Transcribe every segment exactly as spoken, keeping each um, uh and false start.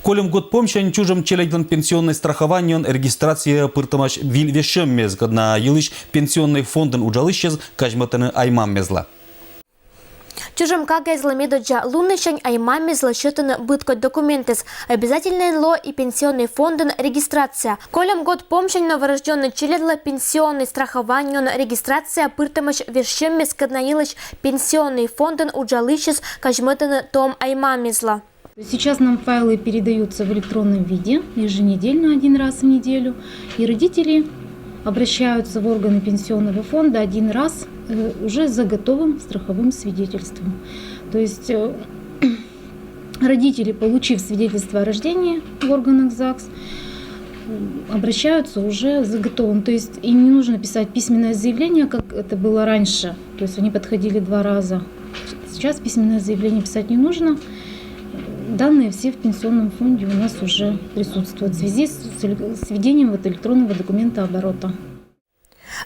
Кольӧм год помсянь чужӧм челядьлӧн пенсионнӧй страхованиеӧн регистрация пыртӧмаӧсь выль вежсьӧммес, кӧд на йылысь пенсионнӧй фондын уджалысьяс казьмӧтӧны аймам мезла. Чужӧм кагаэзлӧн медоддза луннысянь аймам мезлы сетӧны быдкодь документъяс. Обязательнӧйӧн лоӧ и пенсионнӧй фондын регистрация. Кольӧм год помсянь новорождённӧй челядьлӧн пенсионнӧй страхованиеӧн регистрация пыртӧмаӧсь вежсьӧммес, кӧд на йылысь пенсионнӧй фондын уджалысьяс казьмӧтӧны том аймам мезла. Сейчас нам файлы передаются в электронном виде еженедельно, один раз в неделю, и родители обращаются в органы пенсионного фонда один раз, э, уже за готовым страховым свидетельством. То есть, э, родители, получив свидетельство о рождении в органах ЗАГС, м, обращаются уже за готовым. То есть им не нужно писать письменное заявление, как это было раньше. То есть они подходили два раза. Сейчас письменное заявление писать не нужно. Данные все в пенсионном фонде у нас уже присутствуют в связи с, с эле-, с введением вот электронного документооборота.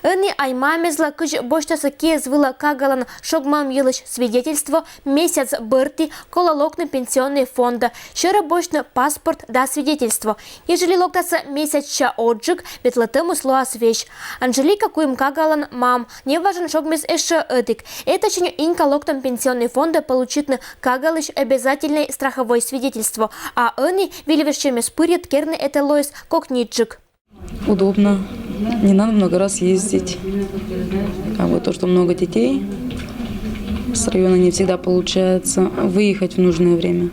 Ӧні аймам мезлы, кыдз босьтасны киэз вылӧ кагалӧн шогмӧм йылысь свидетельство, месяц бӧрти колӧ локны пенсионнӧй фондӧ, сьӧрӧ босьтны паспорт да свидетельство. Ежели локтасны месяча одзджык, ветлӧмыс лоас весь. Анжелика куим кагалӧн мам, неважӧн шогмис ещӧ ӧтик. Этасянь Инька локтӧм пенсионнӧй фондӧ получитны кагалысь обязательнӧй страховӧй свидетельство. А ӧні выль вежсьӧммес пырйӧд керны этӧ лоис кокньыдджык. Удобно. Не надо много раз ездить. А вот то, что много детей, с района не всегда получается выехать в нужное время.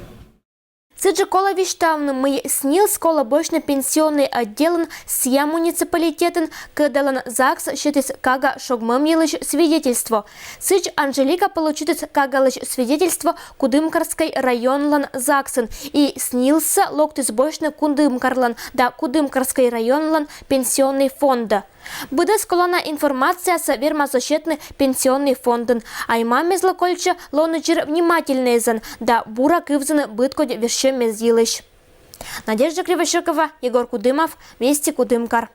Сідзжӧ колӧ висьтавны, мый СНИЛС колӧ босьтны пенсионнӧй отделын сійӧ муниципалитетын, кӧдалӧн ЗАГС сетіс кага шогмӧм йылысь свидетельство. Сідз Анжелика получитіс кагалысь свидетельство Кудымкарскӧй районлӧн ЗАГС-ын и СНИЛС-сӧ локтіс босьтны Кудымкарлӧн да Кудымкарскӧй районлӧн пенсионнӧй фондӧ. Быдӧс колана информациясӧ вермас сетны пенсионнӧй фондын. Аймам мезлы кольччӧ лоны чир внимательнӧйӧн да бура кывзыны быдкодь вежсьӧммес йылысь. Надежда Кривощёкова, Егор Кудымов, «Вести Кудымкар».